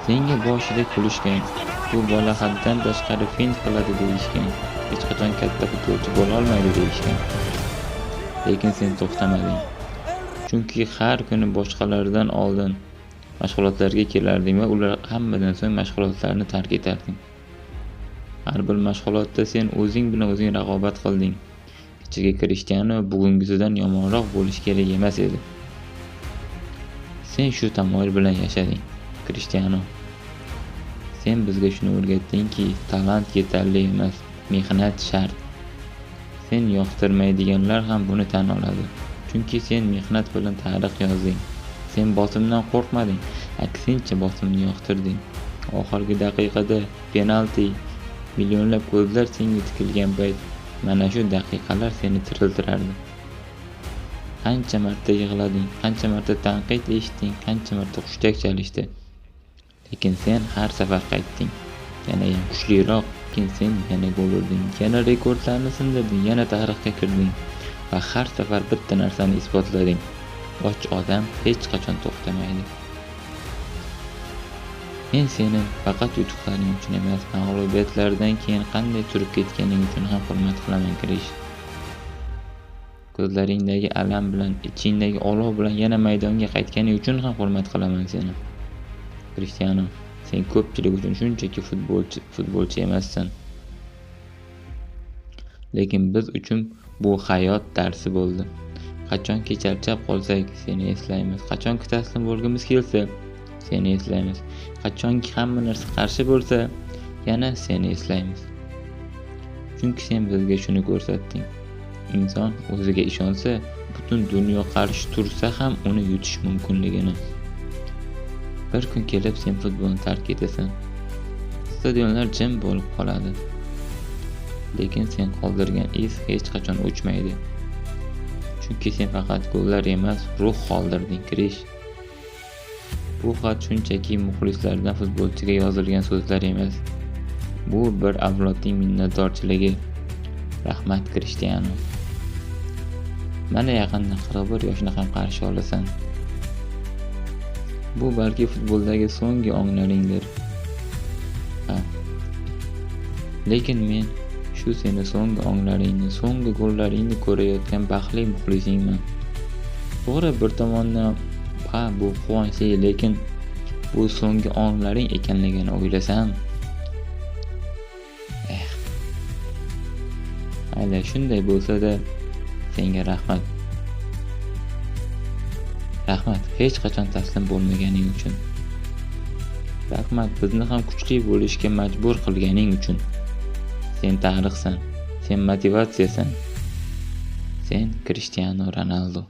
Senga boshida kulishgan, bu bola haddan tashqari fint qiladi deyishgan, hech qachon katta futbolchi bo'lolmaydi deyishgan. Lekin sen to'xtamading. Chunki har kuni boshqalardan oldin mashg'ulotlarga kelarding va ular hammadan so'ng mashg'ulotlarni tark etarding. Har bir mashg'ulotda sen o'zing bilan o'zing raqobat qilding. Kechagi Krishtianu bugungisidan yomonroq bo'lishi kerak emas edi. Sen shu tamoyil bilan yashading, Krishtianu. Sen bizga shuni o'rgatdingki, talant yetarli emas, mehnat shart. Sen yoqtirmaydiganlar ham buni tan oladi. Chunki sen mehnat bilan tarix yozding. Sen bosimdan qo'rqmading, aksincha bosimni yoqtirding. Oxirgi daqiqada penalti, millionlab ko'zlar senga tikilgan payt mana shu daqiqalar seni tiriltirardi. Qancha marta yig'lading, qancha marta tanqid eshitding, qancha marta hushtak chalishdi. Lekin sen har safar qaytding. Yanayam kuchliroq, lekin sen yana gol urding, yana rekordlarni sindirding, yana tarixga kirding va har safar bitta narsani isbotlading. Och odam hech qachon to'xtamaydi. Men seni faqat yutuqlaring uchun emas, mag'lubiyatlardan keyin qanday turib ketganing uchun ham hurmat qilaman, Krish. Ko'zlaringdagi alam bilan, ichingdagi olov bilan yana maydonga qaytganing uchun ham hurmat qilaman seni. Krishtianu, sen ko'pchilik uchun shunchaki futbolchi emassan. Lekin biz uchun bu hayot darsi bo'ldi. Qachonki charchab qolsak, seni eslaymiz. Qachonki taslim bo'lgimiz kelsa, seni eslaymiz. Qachonki hamma narsa qarshi bo'lsa, yana seni eslaymiz. Chunki sen bizga shuni ko'rsatding. Inson o'ziga ishonsa, butun dunyo qarshi tursa ham uni yutish mumkinligini. Bir kun kelib sen futbolni tark etasan. Stadionlar jim bo'lib qoladi. Lekin sen qoldirgan iz hech qachon o'chmaydi. Chunki sen faqat gollar emas, ruh qoldirding, Krish. Bu xat shunchaki muxlislardan futbolchiga yozilgan so'zlar emas. Bu bir avlodning minnatdorchiligi. Rahmat, Krishtianu. Mana yaqinda 41 yoshni ham qarshi olasan. Bu balki futboldagi so'nggi onlaringdir. Ha. Lekin men shu seni so'nggi onlaringni, so'nggi gollaringni ko'rayotgan baxtli muxlisingman. To'g'ri, bir tomondan ha, bu quvonchli, lekin bu so'nggi onlaring ekanligini o'ylasam, eh. Mayli, shunday bo'lsa-da senga rahmat. Rahmat, hech qachon taslim bo'lmaganing uchun. Rahmat, bizni ham kuchli bo'lishga majbur qilganing uchun. Sen tarixsan, sen motivatsiyasan. Sen Krishtianu Ronaldu.